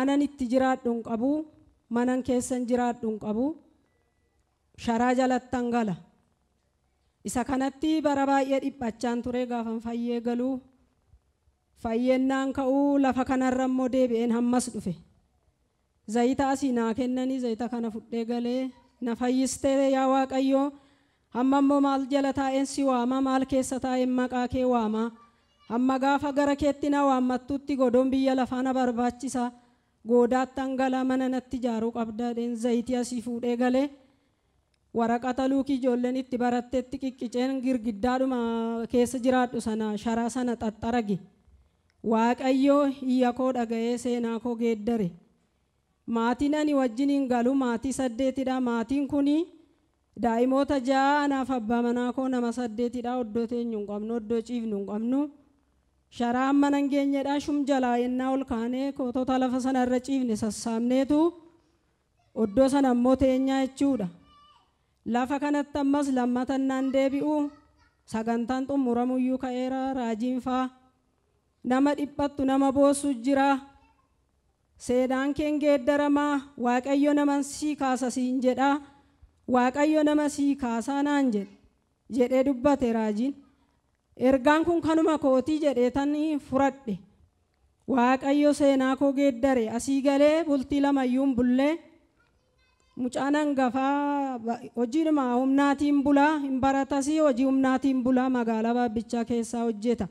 Waanan itti jiraadhu hin qabu, manan keessan jiraadhu hin qabu, sharaa jalattan gala. Isa kanatti bara baay'ee dhiphachaan ture gaafan fayyee galuu. Fayyennaan ka'uu lafa kanarra immoo deebi'een hammas dhufe. Zayita asii naa kennanii zayita kana fudhee galee na fayyistee yaa Waaqayyoo hamma immoo maal jala taa'een si waama maal keessa taa'een maqaa kee waama hamma gaafa gara keetti na waammattutti godoon biyya lafaa na barbaachisa goodaattan galaa mana natti ijaaruu qabdaadheen zayitii asii fuudhee galee waraqata luukii ijoolleen itti barattetti qiqqiceen girgiddaadhuma keessa jiraadhu sana sharaa sana xaxxarage. Waaqayyoo iyya koo dhaga'ee seenaa koo geeddare. Maatiin ani wajjiniin galu maatii 8dha. Maatiin kuni daa'imoota 6 anaaf abbaa manaa koo nama 8dha. Oddoo teenyu hin qabnu, oddoo ciifnu hin qabnu. Sharaa amma nan geenyedha. Shum jalaa yennaa ol kaanee kootota lafa sanarra ciifne sassaabneetu oddoo sana immoo teenyaa jechuudha. Lafa kanatti ammas lammatannaan deebi'u sagantaan xumuramuyyuu ka'eera raajiin faa. Nama dhiphattu nama boossu jira. Seenaan keen geeddaramaa Waaqayyo nama sii kaasa siin jedha. Waaqayyo nama sii kaasaa naan jedhe jedhee dubbate raajiin. Ergaan kun kanuma kootii jedhee tan furadhe. Waaqayyo seenaa koo geeddare asii galee bultii lamayyuun bullee mucaan hangafaa hojiidhuma humnaatiin bulaa hin baratasii hojii humnaatiin bulaa magaalaa Baabbichaa keessaa hojjeta.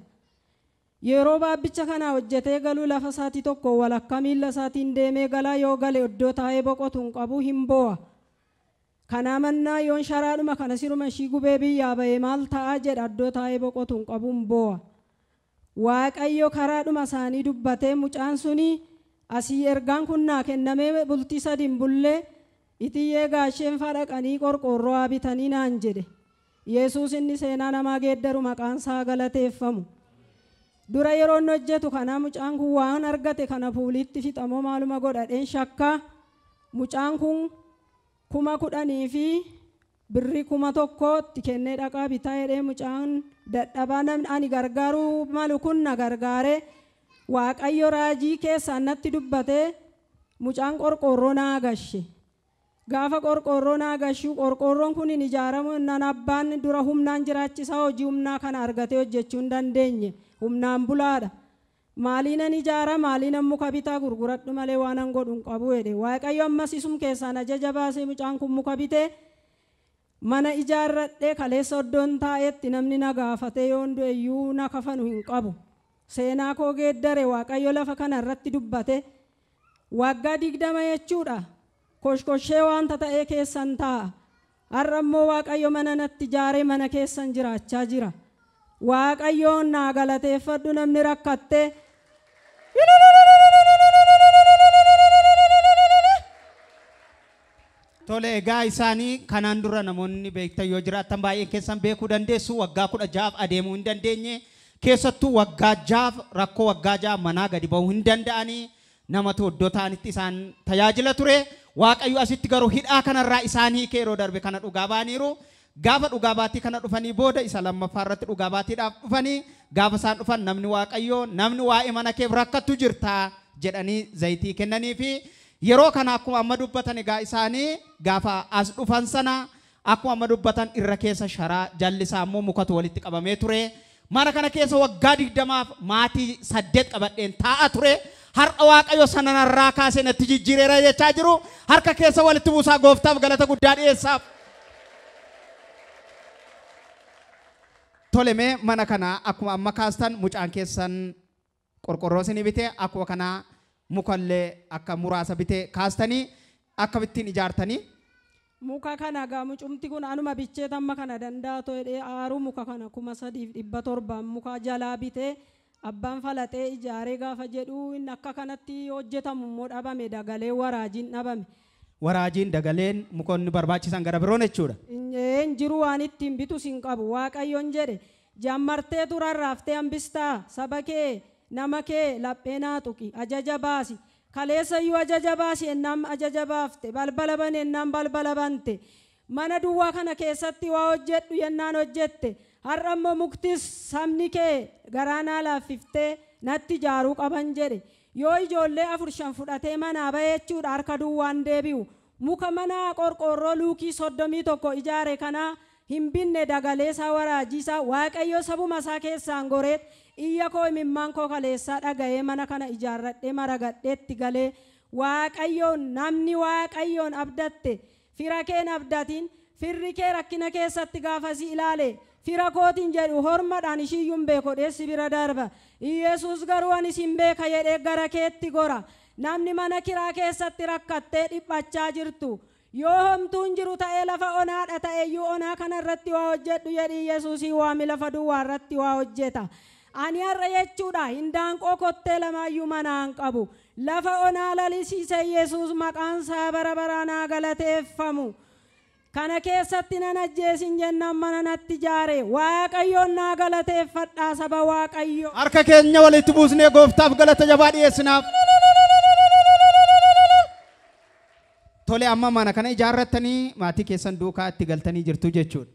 Yeroo Baabbicha kana hojjetee galuu lafa isaatii tokko walakkaa miilla isaatiin deemee galaa yoo gale iddoo taa'ee boqotu hin qabu hin boo'a. Kanaa mannaa yoon sharaadhuma kana siruma ishii gubee biyyaa ba'ee maal ta'a jedha iddoo taa'ee boqotu hin qabu hin boo'a. Waaqayyo karaadhuma isaanii dubbatee mucaan suni asii ergaan kun naa kennamee bultii 3 hin bullee itiyyee gaasheen faa dhaqanii qorqoorroo haa bitanii naan jedhe. Yesuus inni seenaa namaa geeddaru maqaan isaa galateeffamu. Dura yeroo inni hojjetu kana mucaan kun waan argate kana fuulitti fixamoo maaluma godhadheen shakkaa. Mucaan kun 10,000 fi birrii 1,000 kennee dhaqaa bitaa jedhee mucaan dadhabaa namni ani gargaaruu malu kun na gargaare. Waaqayyo raajii keessaan natti dubbatee mucaan qorqoorroo naa gashe. Gaafa qorqoorroo naa gashuu qorqoorroon kun hin ijaaramu nan abbaan dura humnaan jiraachisaa hojii humnaa kana argatee hojjechuu hin dandeenye. Humnaan bulaadha. Maaliinan ijaara maaliinan muka bitaa gurguradhu malee waan an godhu hin qabu jedhe. Waaqayyo ammas isum keessaan ajaja baasee mucaan kun muka bitee mana ijaarradhee kaleessa iddoon taa'etti namni na gaafatee yoon du'e iyyuu na kafanu hin qabu. Seenaa koo geeddare Waaqayyo lafa kana irratti dubbate. Waggaa 20 jechuudha. Koshkoshee wanta ta'ee keessan taa'a. Har'a immoo Waaqayyo mana natti ijaaree mana keessan jiraachaa jira. Waaqayyoon naa galateeffadhu namni rakkatte. Tole egaa isaanii kanaan dura namoonni beektan yoo jiraatan baay'een keessan beekuu dandeessu. Waggaa 16 adeemuu hin dandeenye. Keessattuu waggaa 6 rakkoo waggaa 6 manaa gadi ba'uu hin danda'anii namatu iddoo ta'anitti isaan tajaajila ture. Waaqayyo asitti garuu hidhaa kanarraa isaan hiikee yeroo darbe kana dhugaa ba'aniiru. Gaafa dhugaa baatii kana dhufanii booda isa lammaffaa irratti dhugaa baatiidhaaf dhufanii gaafa isaan dhufan namni Waaqayyoo namni waa'ee mana keef rakkattu jirta jedhanii zayitii kennanii fi yeroo kana akkuma amma dubbatan egaa isaanii gaafa as dhufan sana akkuma amma dubbatan irra keessa sharaa jallisaa immoo mukatu walitti qabamee ture. Mana kana keessa waggaa 20 maatii 8 qabadheen taa'a ture. Har'a Waaqayyo sana narraa kaasee natti jijjiireera jechaa jiru. Harka keessa walitti buusaa gooftaaf galata guddaa dhiyeessaaf. Tole mee mana kana akkuma amma kaastan mucaan keessan qorqorroo isinii bitee akkuma kana mukallee akka muraasa bitee kaastanii akkamittiin ijaartanii? Muka kana gaa mucumti kun anuma bichee tamma kana danda'a ta'ee aaruu muka kana 3,700 muka jalaa bitee abbaan falaxee ijaaree gaafa jedhu inni akka kanatti hojjetamu immoo dhabame dagalee waraajiin dhabame. Waraajiin dagaleen mukoonni barbaachisan gara biroon jechuudha. Hin jiru waan ittiin bitus hin qabu. Waaqayyoon jedhe jammartee turarraaftee hambistaa saba kee nama kee laphee naa tuqi ajaja baasi. Kaleessa iyyuu ajaja baasi ennaan ajaja baafte balbala bane ennaan balbala bante mana duwwaa kana keessatti waa hojjedhu yennaan hojjette har'a immoo muktis sabni kee garaa naa laaffiftee natti ijaaruu qaban jedhe. Yoo ijoollee 4-5 fudhatee manaa ba'e jechuudha harka duwwaan deebi'u. Muka manaa qorqoorroo luukii 31 ijaare kanaa hin binne dagaleesaa waraajiisaa Waaqayyo sabuma isaa keessaan goreet iyya koo imimmaan koo kaleessaa dhaga'ee mana kana ijaarradhee maragadheetti galee Waaqayyoon namni Waaqayyoon abdatte fira keen abdatiin firri kee rakkina keessatti gaafasii ilaale fira kootiin jedhu hormadhaan ishiiyyuun beeku dheessi bira darba. Iyesuus garuu ani sin beeka jedhee gara keetti gora. Namni mana kiraa keessatti rakkattee dhiphachaa jirtu yoo homtuun jiru ta'ee lafa onaadha ta'eyyuu onaa kanarratti waa hojjedhu jedhi Iyesuusii waami lafa duwwaarratti waa hojjeta. Ani har'a jechuudha hindaanqoo kottee lamaayyuu manaan qabu. Lafa onaa lalisiise Iyesuus maqaan isaa bara baraan haa galateeffamu. Kana keessatti nan ajjeesin jennaan mana natti ijaare. Waaqayyoon naa galateeffadhaa saba Waaqayyo. Harka keenya walitti buusnee gooftaaf galata jabaa dhiyeessinaaf. Tole amma mana kana ijaarrattanii maatii keessan duukaa itti galtanii jirtu jechuudha.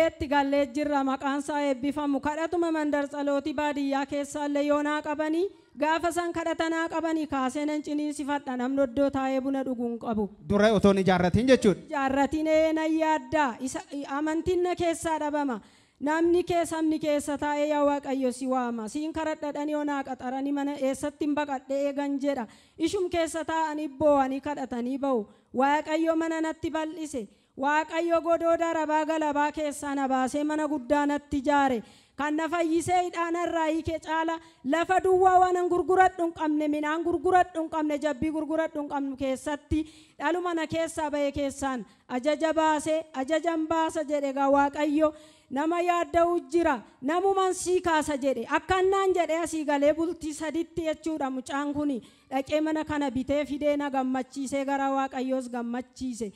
Itti gallee jirra maqaan isaa eebbifamu. Kadhatuma mandar tsalootii baadiyyaa keessaallee yoo naa qabanii gaafa san kadhatanaa qabanii kaasee nan ciniinsifadha namni iddoo taa'ee buna dhuguu hin qabu. Dura otoo hin ijaarratiin jechuudha. Ijaarratiin nan yaaddaa isa amantiin na keessaa dhabama. Namni kee sabni keessa taa'ee yaa Waaqayyo si waama. Siin kadhadhadhanii yoo naa qaxaranii mana eessatti hin baqadhee eegan jedha. Ishum keessa taa'anii boo'anii kadhatanii ba'u. Waaqayyo mana natti bal'ise. Waaqayyo godoo darabaa galabaa keessaa na baasee mana guddaa natti ijaare. Kan na fayyisee hidhaanarraa hiike caala lafa duwwaa waan an gurguradhu hin qabne midhaan gurguradhu hin qabne jabbii gurguradhu hin qabnu keessatti dhaluma na keessaa ba'e keessaan ajaja baasee ajajan baasa jedhe gaa Waaqayyo nama yaadda'u jira namuman sii kaasa jedhe akkannaan jedhe asii galee bultii 3tti jechuudha mucaan kun dhaqee mana kana bitee fidee na gammachiisee gara Waaqayyoos gammachiise.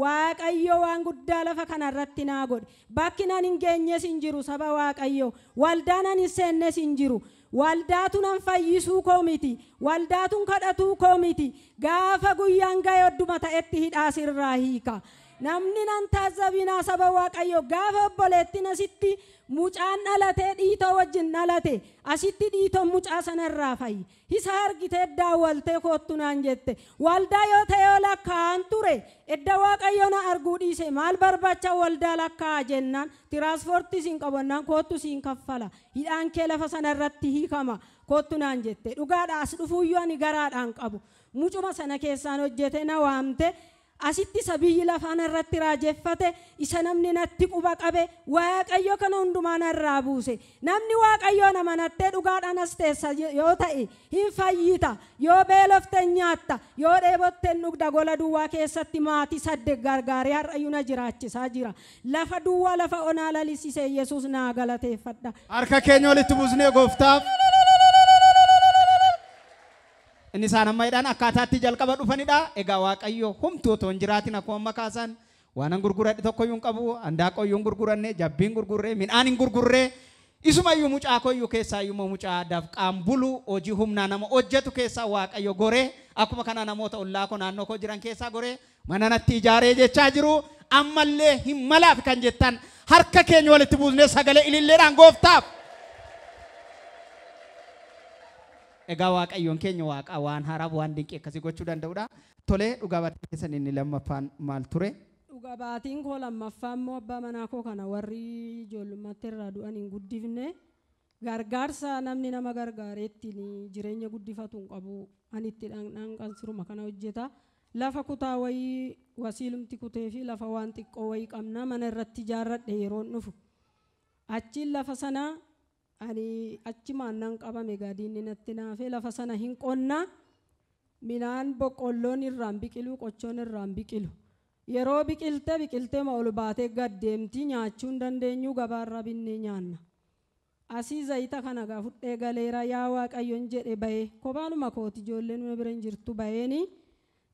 Waaqayyo waan guddaa lafa kanarratti naa godhe. Bakki nan hin geenyes hin jiru saba Waaqayyo. Waldaa nan hin seennes hin jiru. Waldaatu nan fayyisuu koo miti. Waldaatuun kadhatuu koo miti. Gaafa guyyaan ga'e odduma ta'etti hidhaa sirraa hiika. Namni nan taazabinaa saba Waaqayyo gaafa obboleettiin asitti mucaan dhalatee dhiitoo wajjin dhalate asitti dhiitoon mucaa sanarraa fayyi. Isa argitee daawwaltee koottu naan jette. Waldaa yoo ta'e yoo lakkaa'an ture edda Waaqayyo na arguu dhiise maal barbaacha waldaa lakkaa'a jennaan tiraanspoortii siin qabannaan koottu siin kaffala. Hidhaan kee lafa sanarratti hiikama koottu naan jette. Dhugaadha as dhufuuyyuu ani garaadhaan qabu. Mucuma sana keessaan hojjete na waamte. Asitti isa biyyi lafaan irratti raajeffate isa namni natti quba qabe Waaqayyo kana hundumaa narraa buuse. Namni Waaqayyoon amanattee dhugaadhaan as teessa yoo ta'e hin fayyita. Yoo beelofte hin nyaatta, yoo dheebotte hin dhugda. Gola duwwaa keessatti maatii 8 gargaaree har'ayyuu na jiraachisaa jira. Lafa duwwaa lafa onaa lalisise Yesuus naa galateeffadha. Harka keenya walitti buusnee gooftaaf. Inni isaan amma jedhan akkaataatti jalqaba dhufanidha. Egaa Waaqayyo humtuu otoo hin jiraatin akkuma amma kaasan waan an gurguradhe tokkoyyuu hin qabu, handaaqoo iyyuu hin gurguranne, jabbii hin gurgurre, midhaan hin gurgurre, isumayyuu mucaa koyyuu keessaa iyyuu mucaa dafqaan bulu hojii humnaa nama hojjetu keessaa Waaqayyo goree akkuma kana namoota ollaa koo naannoo koo jiran keessaa goree mana natti ijaaree jechaa jiru. Ammallee hin malaaf kan jettan harka keenya walitti buusnee sagalee ililleedhaan gooftaaf. Egaa Waaqayyoon keenya Waaqa waan haaraaf waan dinqii akkasii gochuu danda'udha. Tolee dhugaa baatii keessan inni lammaffaan maal ture? Dhugaa baatiin koo lammaffaa immoo abbaa manaa koo kana warri ijoollummaatti irraa du'an hin guddifne gargaarsa namni nama gargaaree ittiin jireenya guddifatu hin qabu. Ani itti dhandhaan qansiruma kana hojjeta. Lafa kutaa wayii wasiilumti kutee fi lafa waan xiqqoo wayii qabna mana irratti ijaarradhe yeroon dhufu. Achiin lafa sana ani achumaan nan qabame gaadiinni natti naafee lafa sana hin qonnaa midhaan boqqolloon irraan biqilu qochoon irraan biqilu. Yeroo biqilte biqiltee ma ol baatee gad deemti nyaachuu hin dandeenyu gabaarraa binnee nyaanna. Asii zayita kana gaa fudhee galeera yaa Waaqayyoon jedhe bahee kophaanuma kooti ijoolleen na bira hin jirtu baheeni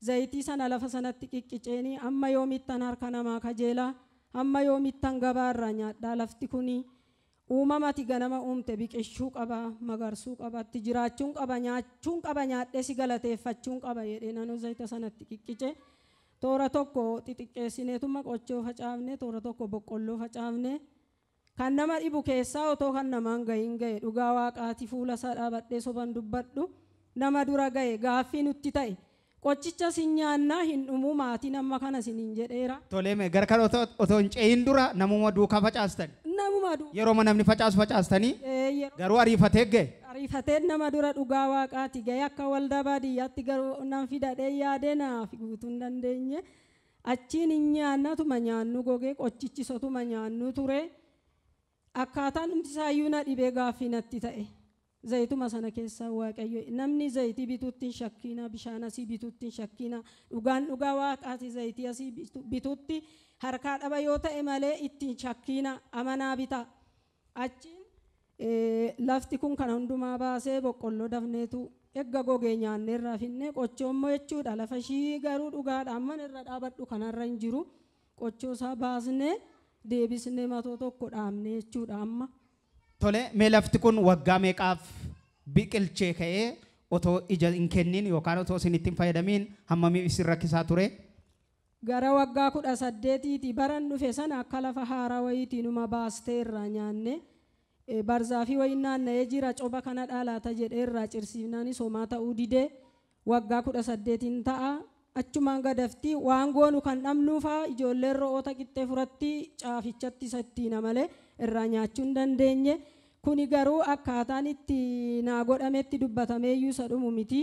zayitii sana lafa sanatti qiqqiceenii amma yoomittan harka namaa kajeelaa amma yoomittan gabaarraa nyaadhaa lafti kuni uumamati ganama uumte biqilchuu qaba magarsuu qaba itti jiraachuun qaba nyaachuun qaba nyaadhee si galateeffachuun qaba jedhee naannoo zayita sanatti qiqqice. Toora tokko xixiqqeessineetuma qochoo facaafne toora tokko boqqolloo facaafne kan nama dhibu keessaa otoo kan namaan gahin gahe dhugaa Waaqaati fuula isaa dhaabadhee soban dubbadhu nama dura ga'e gaaffii nutti ta'e. Qochicha sin nyaannaa hin dhumu maatiin amma kana sinin jedheera. Tolee mee gara kana otoo hin ce'in dura namuma duukaa facaastan. Namuma duukaa. Yeroo namni facaasu facaastanii garuu ariifatee ga'e. Ariifatee nama dura dhugaa waaqaati ga'e akka waldaa baadiyyaatti garuu nan fidadhee yaadee naaf guutuu hin dandeenye. Achiin hin nyaannatuma nyaannu gogee qochichisotuma nyaannu ture. Akkaataan dhumti isaayyuu na dhibee gaaffii natti ta'e. Zayituma sana keessa Waaqayyo namni zayitii bituutti hin shakkina, bishaan asii bituutti hin shakkina, dhugaan dhugaa waaqaati zayitii asii bituutti harkaa dhaba yoo ta'e malee ittiin shakkina amanaa bita. Achiin lafti kun kana hundumaa baasee boqqolloo dafneetu egga gogee nyaanneerraa finnee qochoommoo jechuudha. Lafa ishii garuu dhugaadha mana irra dhaabadhu kanarra hin jiru. Qochoo isaa baasnee deebisnee matoo tokko dhaabne jechuudha amma. Tole mee lafti kun waggaa meeqaaf biqilchee ka'ee otoo ija hin kennin yookaan otoo isin ittiin fayyadamiin hammamiif isin rakkisaa ture? Gara waggaa 18 baran dhufe sana akka lafa haaraa wayiitiin numa baastee irraa nyaanne barzaafii wayiin naanna'ee jira coba kana dhaalaata jedhee irraa cirsiifnaanis homaa ta'uu didee waggaa 18 ta'a. Achumaan gadaftii waan goonu kan dhabnuufaa ijoolleen ro'oota qixxee furatti caafichatti isa ittiin malee irraa nyaachuu hin dandeenye. Kuni garuu akkaataan itti naa godhametti dubbatameeyyuu isa dhumu miti.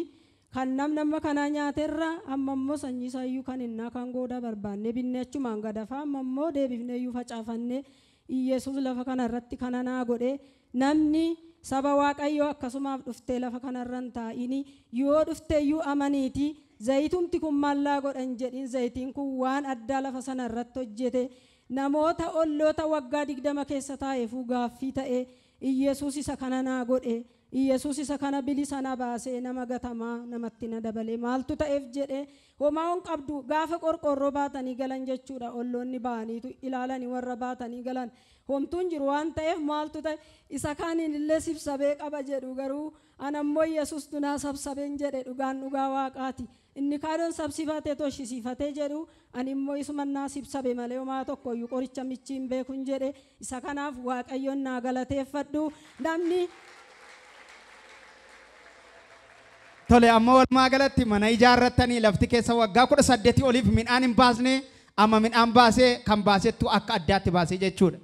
Kan namni kanaa nyaaterra amma immoo sanyii isaayyuu kan innaa kan goodaa barbaanne binne achumaan gadafaa amma immoo deebifneeyyuu facaafannee Iyesuus lafa kanarratti kana naa godhe. Namni saba Waaqayyoo akkasumaaf dhuftee lafa kanarra hin taa'ini yoo dhufteeyyuu amaniiti. Zayitumti kun maallaa godhan jedhin zayitiin kun waan addaa lafa sana irratti hojjete. Namoota olloota waggaa 20 keessa taa'eefuu gaaffii ta'e Iyesuus isa kana naa godhe, Iyesuus isa kana bilisa na baasee nama gatamaa namatti na dabalee maaltu ta'eef jedhe homaa hin qabdu gaafa qorqorroo baatanii galan jechuudha. Olloonni ba'aniitu ilaalanii warra baatanii galan homtuun jiru waan ta'eef maaltu ta'e isa kaaniin illee sibsabee qaba jedhu garuu ana immoo Iyesuus tunaa sabsabeen jedhe dhugaan dhugaa waaqaati. Inni kaadoon sabsifatee toshisiifatee jedhu ani immoo isumannaa sibsabe malee homaa tokko iyyuu qoricha michiin beekun jedhe isa kanaaf Waaqayyoon naa galateeffadhu. Namni Tole amma walumaa galatti mana ijaarrattanii lafti keessa waggaa 18 oliif midhaan hin baasne amma midhaan baasee kan baasettu akka addaatti baasee jechuudha.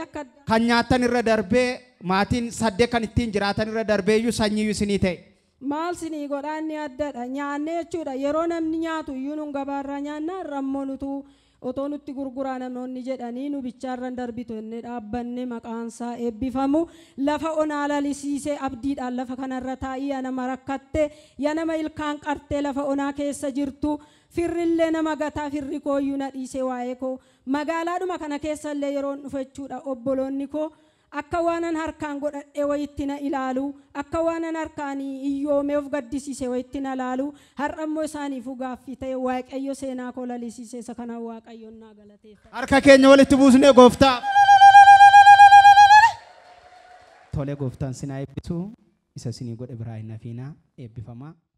Akka addaa. Kan nyaatan irra darbee maatiin 8 kan ittiin jiraatan irra darbee iyyuu sanyiyyuu isinii ta'e. Maal sinii godhaa inni addadha nyaanne jechuudha. Yeroo namni nyaatu iyyuu nun gabaarraa nyaanna irra nutu otoo nutti gurguraa namoonni jedhanii nu bichaarra darbitu inni dhaabbanne maqaansaa eebbifamu. Lafa onaa lalisiisee abdiidhaan lafa kanarra taa'ii yaa nama rakkatte yaa nama ilkaan qartee lafa onaa keessa jirtu firrillee nama gataa firri kooyyuu na dhiisee waa'ee koo magaalaadhuma kana keessallee yeroon dhufe jechuudha. Obboloonni koo akka waanan harkaan godhadhee wayitti na ilaalu akka waanan harkaan iyyoomee of gaddisiise wayitti na ilaalu har'a immoo isaaniifuu gaaffii ta'e Waaqayyo seenaa koo lalisiise isa kana Waaqayyoon naa galateeffa. Harka keenya walitti buusnee gooftaa. Tole gooftaan sinaa eebbisu isa sinii godhe biraa hin hafiinaa eebbifamaa.